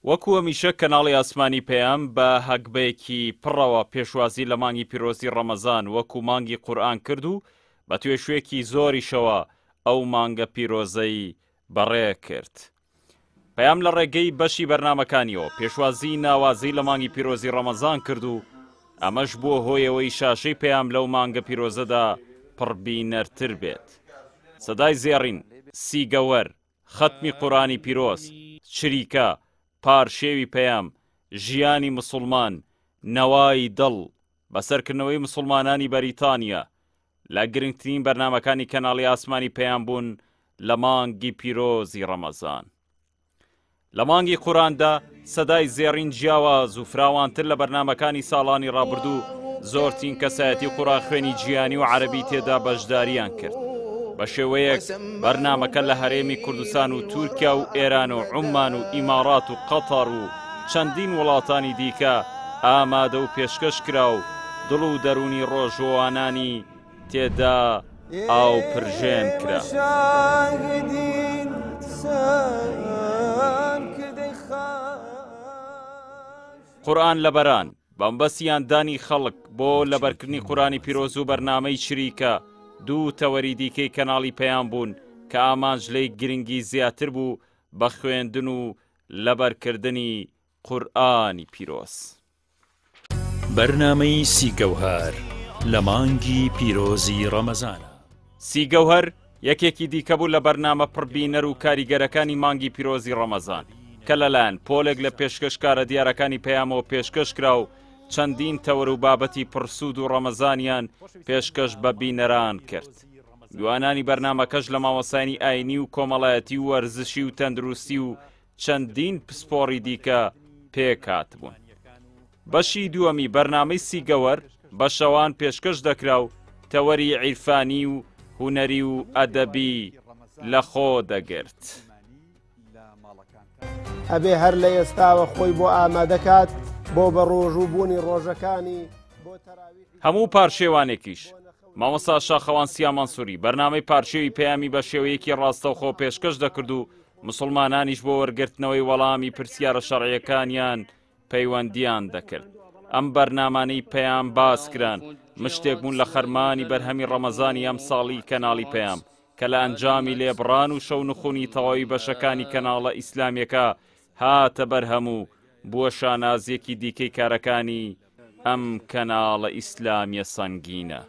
وەکو هەمیشە کەناڵی ئاسمانی پەیام بە هەگبەیەکی پڕەوە پێشوازی لە مانگی پیرۆزی ڕەمەزان وەکو مانگی قورئان کرد و بە توێشوێکی زۆریشەوە ئەو مانگە پیرۆزەی بەڕێ کرد. پەیام لە ڕێگەی بەشی بەرنامەکانیەوە پێشوازی ناوازەی لە مانگی پیرۆزی ڕەمەزان کرد و ئەمەش بووە هۆی ئەوەی شاشەی پەیام لەو مانگە پیرۆزەدا پڕبینەرتر بێت. سەدای زێڕین، سیگەوەر، خەتمی قورئانی پیرۆز، چریکە، پارشێوی پەیام، ژیانی مسوڵمان، نەوای دڵ، بەسەرکردنەوەی مسوڵمانانی بەریتانیا، لە گرنگترین بەرنامەکانی کەناڵی ئاسمانی پەیام بوون لە مانگی پیرۆزی ڕەمەزان. لە مانگی قورئاندا سەدای زێڕین جیاواز و فراوانتر لە بەرنامەکانی ساڵانی ڕابردوو زۆرترین کەسایەتی قوڕاخوێنی جیهانی و عەرەبی تێدا بەشداریان کرد بە شێوەیەک بەرنامەکە لە هەرێمی کوردستان و تورکیا و ئێران و عوممان و ئیماڕات و قەتەڕ و چەندین وڵاتانی دیکە ئامادە و پێشکەش کرا و دڵ و دەروونی ڕۆژووانانی تێدا ئاو پرژێن کرا. قورئان لەبەران، بەمەبەستی هاندانی خەڵک بۆ لەبەرکردنی قورئانی پیرۆز و بەرنامەی چریکە، دوو تەوەری دیکەی کەناڵی پەیام بوون کە ئامانج لێی گرنگی زیاتر بوو بە خوێندن و لەبەرکردنی قورئانی پیرۆز. بەرنامەی سیگەوهەر لە مانگی پیرۆزی ڕەمەزانا. سیگەوهەر یەکێکی دیکە بوو لە بەرنامە پڕ بینەر و کاریگەرەکانی مانگی پیرۆزی ڕەمەزان کە لەلایەن پۆلێک لە پێشکەشکارە دیارەکانی پەیامەوە پێشکەش کرا و چەندین تەوەر و بابەتی پڕسوود و ڕەمەزانیان پێشکەش بە بینەران کرد. میوانانی بەرنامەکەش لە مامۆستایانی ئاینی و کۆمەڵایەتی و وەرزشی و تەندروستی و چەندین پسپۆڕی دیکە پێکهاتبوون. بەشی دووەمی بەرنامەی سیگەوەر بە شەوان پێشکەش دەکرا و تەوەری عیرفانی و هونەری و ئەدەبی لەخۆ دەگرت. ئەبێ هەر لە ئێستاوە خۆی بۆ ئامادە کات بۆ بە ڕۆژوو بوونی ڕۆژەکانی بۆ تەراویحی هەموو پارشێوانێکیش مامۆستا شاخەوان سیا مەنسوری بەرنامەی پارشێوی پەیامی بە شێوەیەکی ڕاستەوخۆ پێشکەش دەکرد و مسوڵمانانیش بۆ وەرگرتنەوەی وەڵامی پرسیارە شەڕعیەکانیان پەیوەندیان دەکرد. ئەم بەرنامانەی پەیام باس کران مشتێک بوون لە خەرمانی بەرهەمی ڕەمەزانی ئەمساڵی کەناڵی پەیام کە لە ئەنجامی لێبڕان و شەونخونی تەواوی بەشەکانی کەناڵە ئیسلامیەکە هاتە بەرهەم و بووە شانازیەکی دیکەی کارەکانی ئەم کەناڵە ئیسلامیە سەنگینە.